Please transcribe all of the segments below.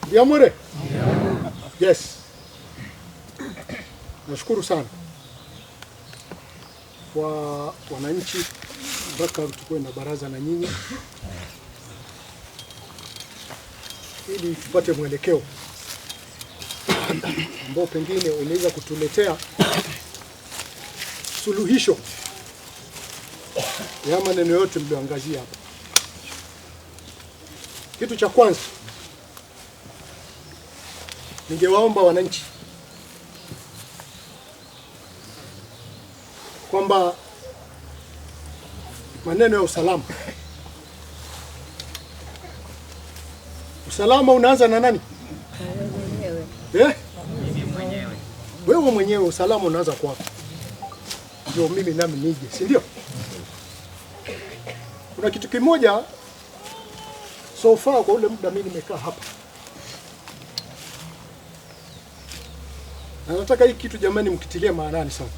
Ndiamure? Yes. Nashukuru sana kwa wananchi, mpaka tukuwe na baraza na nyinyi ili tupate mwelekeo ambao pengine unaweza kutuletea suluhisho ya maneno yote mlioangazia hapa. Kitu cha kwanza, ningewaomba wananchi kwamba maneno ya usalama, usalama unaanza na nani? Eh? Wewe mwenyewe usalama unaanza kwako, ndio mimi nami nije, si ndio? Kuna kitu kimoja so far kwa ule muda mimi nimekaa hapa, na nataka hii kitu jamani, mkitilie maanani sana.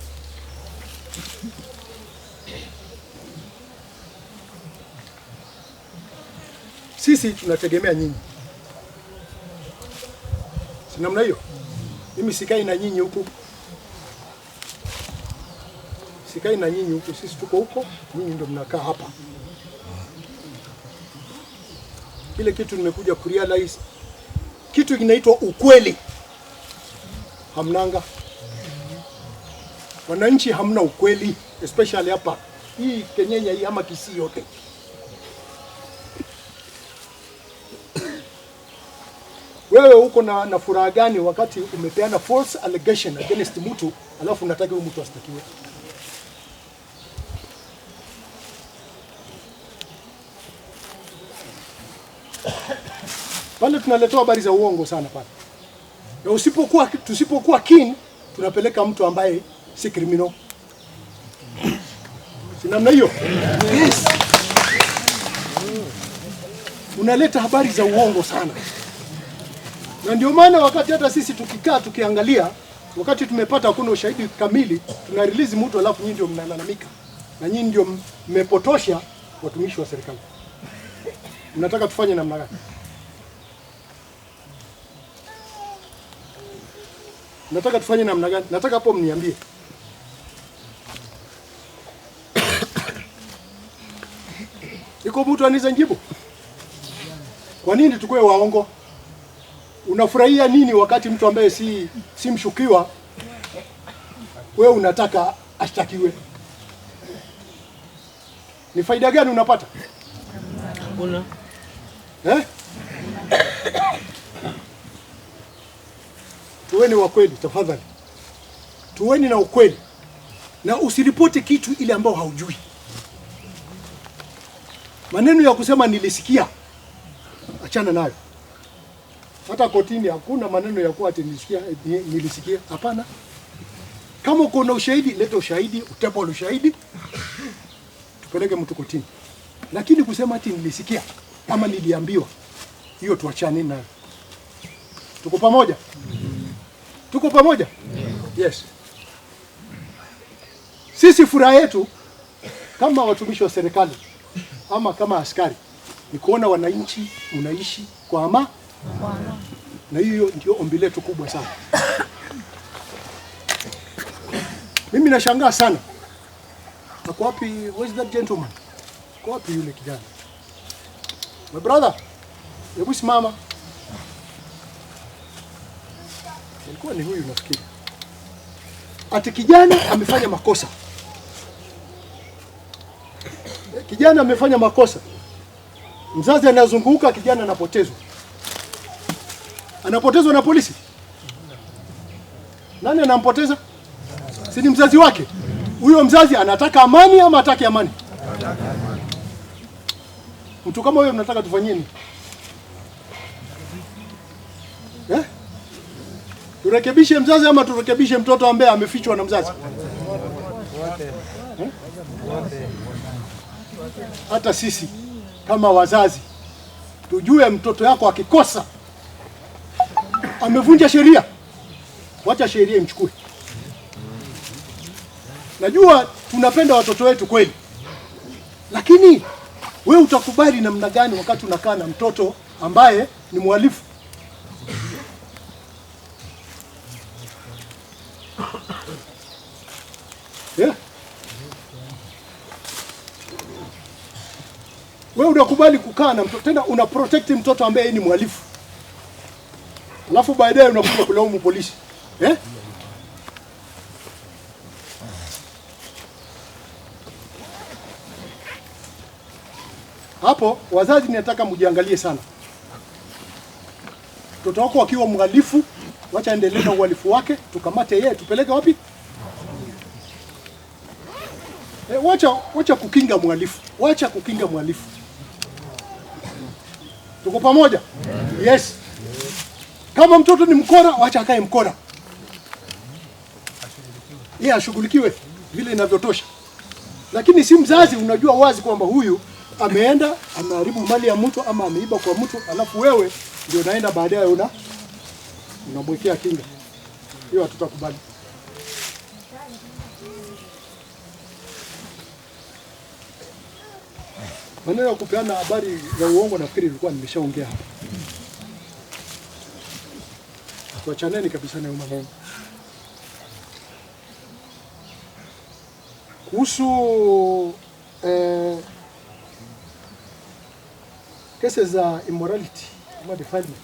Sisi tunategemea nyinyi, si namna hiyo? Mimi sikai na nyinyi huku, sikai na nyinyi huku, sisi tuko huko, nyinyi ndio mnakaa hapa. Kile kitu nimekuja kurealize, kitu kinaitwa ukweli hamnanga. Wananchi hamna ukweli, especially hapa hii Kenyenya hii ama Kisii yote. Wewe uko na furaha gani wakati umepeana false allegation against mtu alafu unataka huyu mtu astakiwe? Pale tunaletewa habari za uongo sana pale. Na tusipokuwa keen tunapeleka mtu ambaye si criminal. Si namna hiyo? Yes. Unaleta habari za uongo sana. Na ndio maana wakati hata sisi tukikaa tukiangalia, wakati tumepata hakuna ushahidi kamili, tuna release mtu alafu nyinyi ndio mnalalamika. Na nyinyi ndio mmepotosha watumishi wa serikali. Mnataka tufanye namna gani? Nataka tufanye namna gani? Nataka hapo mniambie. Iko mtu aniza njibu? Kwa nini tukue waongo? Unafurahia nini wakati mtu ambaye si mshukiwa wewe unataka ashtakiwe? Ni faida gani unapata? Hakuna. Eh? Tuweni wa kweli tafadhali. Tuweni na ukweli. Na usiripoti kitu ile ambao haujui. Maneno ya kusema nilisikia, achana nayo. Hata kotini hakuna maneno ya kuwa ati nilisikia, nilisikia. Hapana. Kama uko na ushahidi, leta ushahidi, utepo ushahidi, tupeleke mtu kotini. Lakini kusema ati nilisikia ama niliambiwa, hiyo tuachane nayo. Tuko pamoja? Tuko pamoja? Yes. Sisi furaha yetu kama watumishi wa serikali ama kama askari ni kuona wananchi unaishi kwa amani. Na hiyo ndio ombi letu kubwa sana. Mimi nashangaa sana. Ako wapi, where's that gentleman? Ako wapi yule kijana? My brother, hebu simama. Ilikuwa ni huyu nafikiri. Ati kijana amefanya makosa. Kijana amefanya makosa. Mzazi anazunguka, kijana anapotezwa. Anapotezwa na polisi. Nani anampoteza? Si ni mzazi wake? Huyo mzazi anataka amani ama hataki amani? Mtu kama huyo mnataka tufanyie nini? Eh? Turekebishe mzazi ama turekebishe mtoto ambaye amefichwa na mzazi? Hata sisi kama wazazi tujue mtoto yako akikosa amevunja sheria, wacha sheria imchukue. Najua tunapenda watoto wetu kweli, lakini wewe utakubali namna gani wakati unakaa na mtoto ambaye ni mhalifu? Wewe unakubali kukaa na mtoto, tena una protect mtoto ambaye ni mhalifu, alafu baadaye unakuja kulaumu polisi eh? Hapo wazazi, ninataka mjiangalie sana. Mtoto wako akiwa mhalifu, wacha endelee na uhalifu wake, tukamate yeye, tupeleke wapi? Wacha kukinga mhalifu, wacha kukinga mhalifu. Tuko pamoja? Yes. Kama mtoto ni mkora, wacha akae mkora, yeye ashughulikiwe vile inavyotosha. Lakini si mzazi, unajua wazi kwamba huyu ameenda ameharibu mali ya mtu ama ameiba kwa mtu, alafu wewe ndio unaenda baadaye unamwekea kinga. Hiyo hatutakubali. Maneno ya kupeana habari za uongo nafikiri nilikuwa nimeshaongea hapa. Tuachaneni kabisa na hiyo maneno. Kuhusu kesi za immorality ama defilement.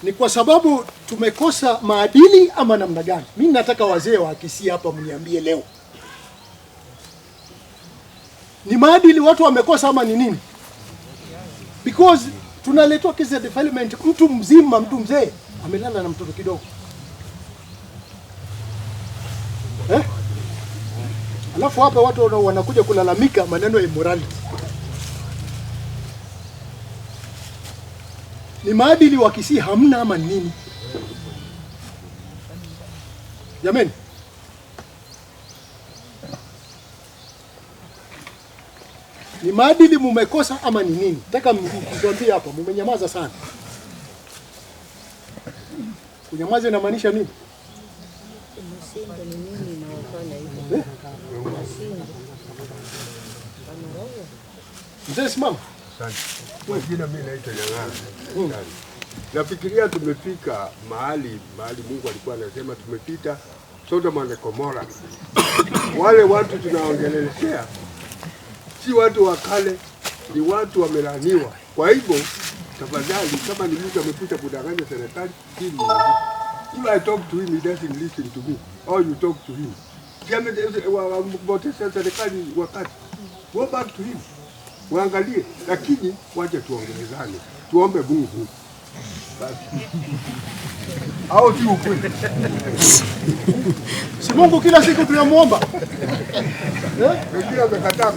Ni kwa sababu tumekosa maadili ama namna gani? Mimi nataka wazee wa Kisii hapa mniambie leo. Ni maadili watu wamekosa ama ni nini? Because tunaletwa kesi ya defilement, mtu mzima, mtu mzee amelala na mtoto kidogo. Eh? Alafu hapa watu wanakuja kulalamika maneno ya immorality. Ni maadili wa Kisii hamna ama nini? Jameni. Ni maadili mumekosa ama ni nini? Nataka mtuambie hapa, mumenyamaza sana. Kunyamaza inamaanisha nini? Mzee simama. Asante. Jina mimi naitwa Nyang'ara. Nafikiria tumefika mahali Mungu alikuwa anasema tumepita Sodoma na Gomora. Wale watu tunaongelelea si watu wa kale, ni watu wamelaniwa. Kwa hivyo tafadhali, kama ni mtu amepita kudanganya serikali, hili if I talk to him, he doesn't listen to me. Or you talk to him. Wamepoteza serikali wakati. Go back to him. Waangalie, lakini waje tuongelezane. Tuombe Mungu. Basi. Au si ukweli? Si Mungu kila siku tunamuomba. Wengine wamekataa.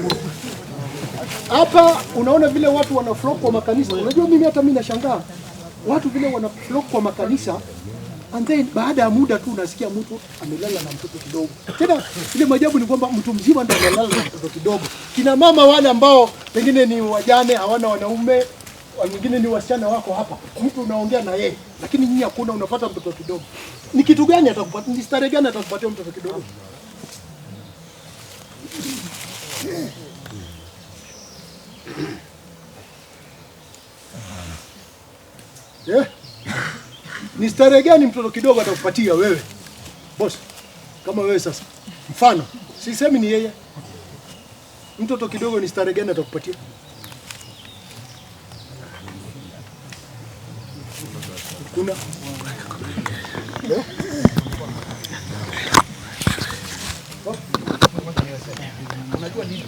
Hapa unaona vile watu wana flock kwa makanisa. Unajua mimi hata mimi nashangaa. Watu vile wana flock kwa makanisa, and then baada ya muda tu unasikia mtu amelala na mtoto kidogo. Tena ile maajabu ni kwamba mtu mzima ndo amelala na mtoto kidogo. Kina mama wale ambao pengine ni wajane, hawana wanaume, wengine ni wasichana wako hapa. Mtu unaongea na yeye, lakini nyinyi hakuna, unapata mtoto kidogo. Ni kitu gani atakupatia? Ni starehe gani atakupatia mtoto kidogo? Yeah. Ni starehe gani mtoto kidogo atakupatia wewe? Boss, kama wewe sasa. Mfano, sisemi ni yeye. Mtoto kidogo ni starehe gani atakupatia? Kuna. Unajua nini?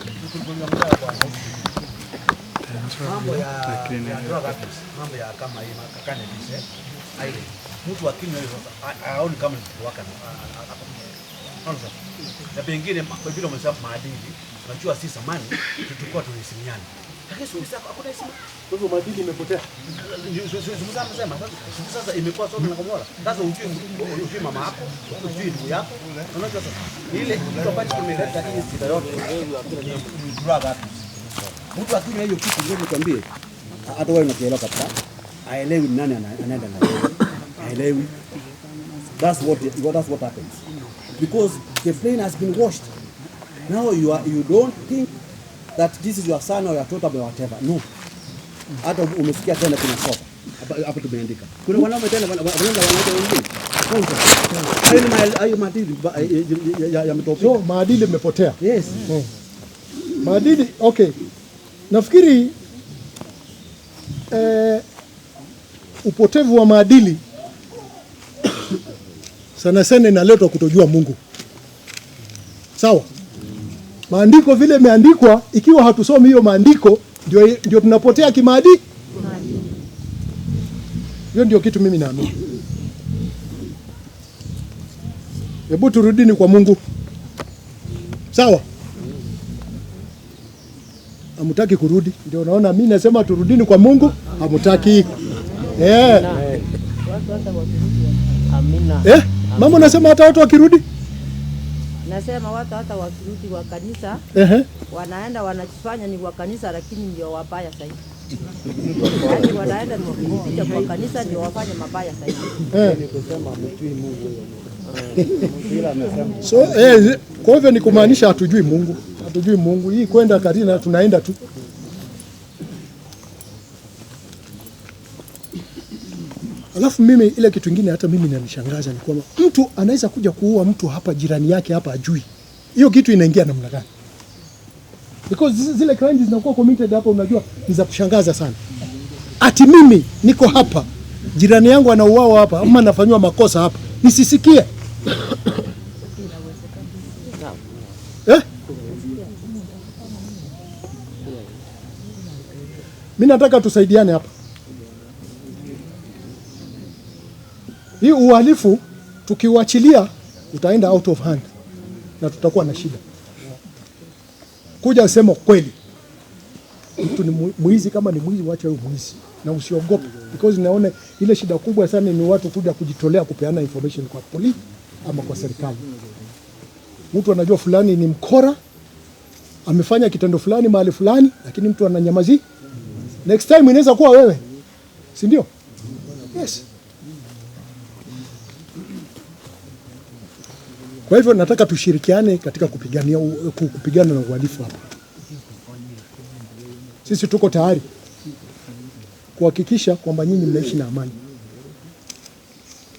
Mambo ya drug abuse, mambo ya kama hii cannabis, ile mtu akinywa hiyo haoni kama ni mtu wake. Na pengine kwa vile umesema maadili, unajua sisi zamani tulikuwa tunaheshimiana. Lakini siku hizi hakuna heshima. Kwa hivyo maadili imepotea. Sema sasa imekuwa sote na Gomora. Sasa ujui mama yako, ujui ndugu yako. Unajua sasa ile kitu ambacho kimeleta hii shida yote ni drug abuse. Mtu akinywa hiyo kitu ndio nikwambie, hata wewe unakielewa kabisa. Haelewi nani anaenda na yeye. Haelewi. That's what happens. Because the brain has been washed. Now you don't think that this is your son or your daughter or whatever. No. Hata umesikia tena kuna sofa. Hapa tumeandika. Kuna wanaume tena wanaenda wanawake wengine. Tumefunzwa. Hayo ni hayo maadili yametopika. So maadili imepotea. Yes. Maadili, okay. Nafikiri upotevu wa maadili sana sana inaletwa kutojua Mungu. Sawa? Maandiko vile imeandikwa, ikiwa hatusomi hiyo maandiko ndio tunapotea kimaadili. Hiyo ndio kitu mimi naamini. Hebu turudini kwa Mungu. Sawa? Hamutaki kurudi. Ndio naona mimi nasema turudini kwa Mungu, hamutaki. Amina. Mama nasema hata watu wakirudi? Nasema watu hata wakirudi wa kanisa wanaenda wanajifanya ni wa kanisa, lakini ndio wabaya zaidi. Yaani wanaenda kujificha kwa kanisa ndio wafanye mabaya zaidi. So kwa hivyo ni kumaanisha hatujui Mungu. Hatujui Mungu. Hii kwenda kanisa tunaenda tu. Alafu mimi ile kitu kingine hata mimi inanishangaza ni kwamba mtu anaweza kuja kuua mtu hapa jirani yake hapa ajui. Hiyo kitu inaingia namna gani? Because zile crimes zinakuwa committed hapa, unajua ni za kushangaza sana. Ati mimi niko hapa, jirani yangu anauawa hapa ama anafanywa makosa hapa, nisisikie. Mimi nataka tusaidiane hapa. Hii uhalifu tukiuachilia utaenda out of hand na tutakuwa na shida. Kuja sema kweli. Mtu ni mwizi, kama ni mwizi wacha huyo mwizi na usiogope, because naona ile shida kubwa sana ni watu kuja kujitolea kupeana information kwa polisi ama kwa serikali. Mtu anajua fulani ni mkora, amefanya kitendo fulani mahali fulani, lakini mtu ananyamazia. Next time inaweza kuwa wewe. Si ndio? Yes. Kwa hivyo nataka tushirikiane katika kupigana na uhalifu hapa. Sisi tuko tayari kuhakikisha kwamba nyinyi mnaishi na amani.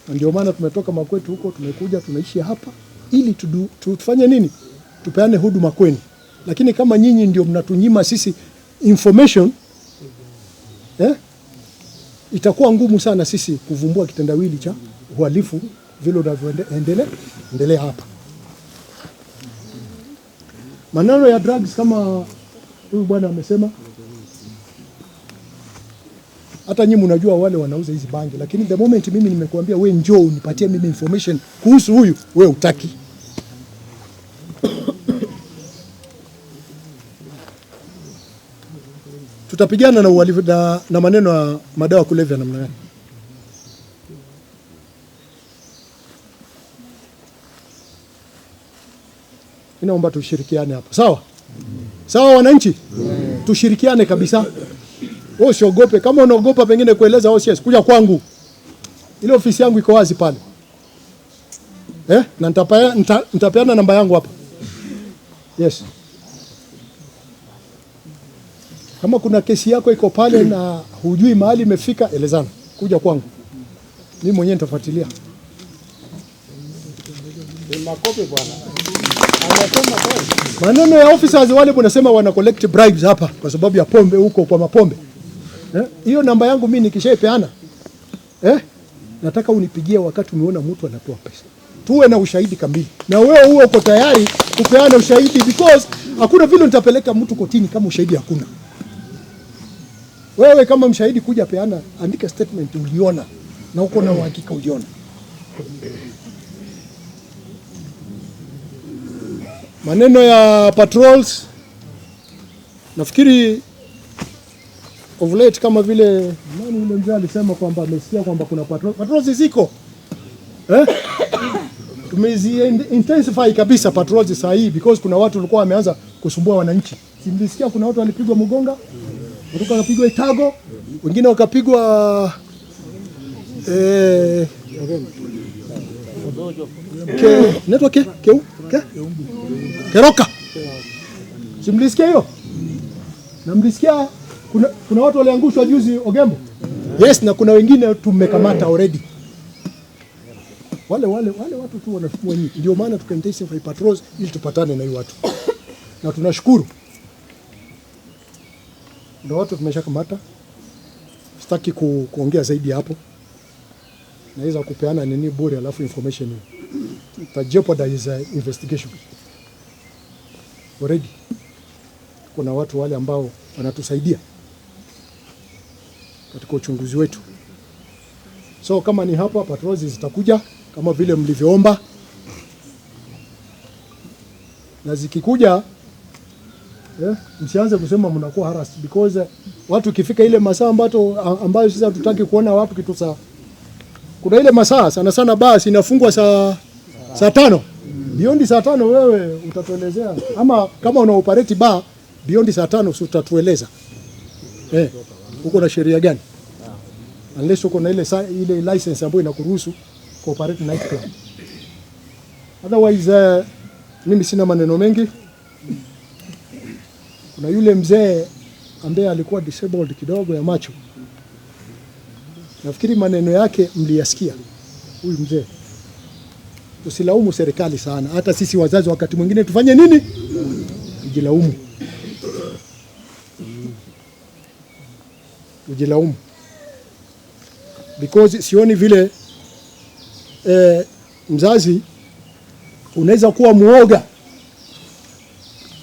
Na ndio maana tumetoka makwetu huko, tumekuja tunaishi hapa ili tufanye nini? Tupeane huduma kwenu. Lakini kama nyinyi ndio mnatunyima sisi information, itakuwa ngumu sana sisi kuvumbua kitendawili cha uhalifu vile unavyoendelea hapa. Maneno ya drugs kama huyu bwana amesema, hata nyinyi mnajua wale wanauza hizi bangi, lakini the moment mimi nimekuambia we njoo unipatie mimi information kuhusu huyu, we hutaki. Tutapigana na uhalifu na maneno ya madawa kulevya namna gani? Ninaomba tushirikiane hapa. Sawa? Sawa wananchi? Tushirikiane kabisa. Wewe usiogope. Kama unaogopa pengine kueleza OCS, kuja kwangu. Ile ofisi yangu iko wazi pale. Na nitapeana namba yangu hapa. Yes. Kama kuna kesi yako iko pale na hujui mahali imefika, elezana. Kuja kwangu. Mimi mwenyewe nitafuatilia. Makofi bwana. Anasema kweli. Maneno ya officers wale mnasema wana collect bribes hapa kwa sababu ya pombe huko kwa mapombe. Hiyo namba yangu mimi nikishaipeana, nataka unipigie wakati umeona mtu anatoa pesa. Tuwe na ushahidi kamili. Na wewe uwe uko tayari kupeana ushahidi, because hakuna vile nitapeleka mtu kotini kama ushahidi hakuna. Wewe kama mshahidi kuja peana, andika statement uliona na uko na uhakika uliona. Maneno ya patrols, nafikiri of late kama vile nani yule mzee alisema kwamba amesikia kwamba kuna patrols. Patrols ziko. Tumezi intensify kabisa patrols saa hii because kuna watu walikuwa wameanza kusumbua wananchi. Si mlisikia kuna watu walipigwa Mugonga, watu wakapigwa Itago, wengine wakapigwa Keroka. Si mlisikia hiyo? Na mlisikia kuna watu waliangushwa juzi Ogembo? Yes, na kuna wengine tumekamata already. Wale wale wale watu tu wanafumua nyinyi. Ndio maana tuka intensify patrols ili tupatane na hii watu. Na tunashukuru. Ndio watu tumeshakamata. Sitaki kuongea zaidi hapo. Naweza kupeana nini bure alafu information hiyo. Ta jeopardize investigation. Already kuna watu wale ambao wanatusaidia katika uchunguzi wetu. So kama ni hapa patrols zitakuja kama vile mlivyoomba, na zikikuja msianze kusema mnakuwa harassed because watu ikifika ile masaa ambayo sisi hatutaki kuona watu kitu saa. Kuna ile masaa sana sana basi inafungwa saa 5. Beyond saa 5 wewe utatuelezea, ama kama una operate bar beyond saa 5 si utatueleza. Uko na sheria gani? Unless uko na ile license ambayo inakuruhusu kuoperate night club. Otherwise mimi sina maneno mengi. Kuna yule mzee ambaye alikuwa disabled kidogo ya macho. Nafikiri maneno yake mliyasikia. Huyu mzee. Tusilaumu serikali sana. Hata sisi wazazi wakati mwingine tufanye nini? Tujilaumu. Tujilaumu. Because sioni vile mzazi unaweza kuwa muoga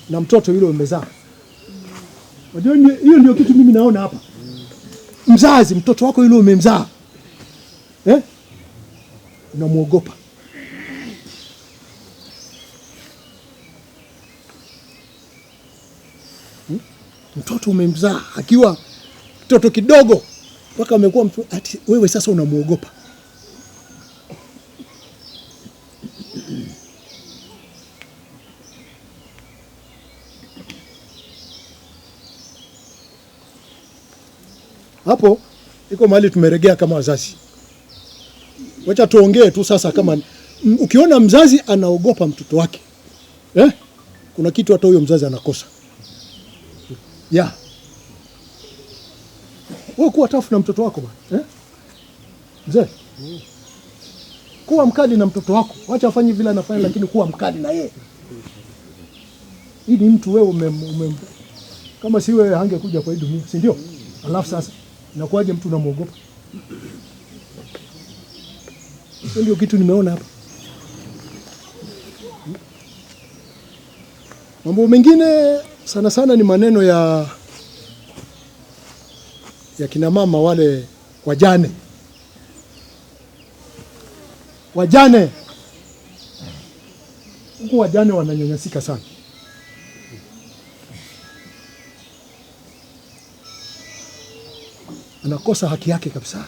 na mtoto yule umezaa. Unajua hiyo ndio kitu mimi naona hapa. Mzazi mtoto wako yule umemzaa, unamuogopa. Mtoto umemzaa akiwa mtoto kidogo mpaka amekuwa mtu, ati wewe sasa unamuogopa. Hapo iko mahali tumeregea kama wazazi. Wacha tuongee tu sasa, kama ukiona mzazi anaogopa mtoto wake, kuna kitu hata huyo mzazi anakosa. Yeah. Wewe kuwa tafu na mtoto wako bwana. Mzee. Kuwa mkali na mtoto wako. Wacha afanye vile anafanya, lakini kuwa mkali na yeye. Hii ni mtu wewe kama si wewe hangekuja kwa hii dunia, si ndio? Alafu sasa inakuwaje mtu unamuogopa? Hiyo ndio kitu nimeona hapa. Mambo mengine sana sana ni maneno ya kina mama wale wajane. Wajane. Huku wajane wananyanyasika sana. Anakosa haki yake kabisa.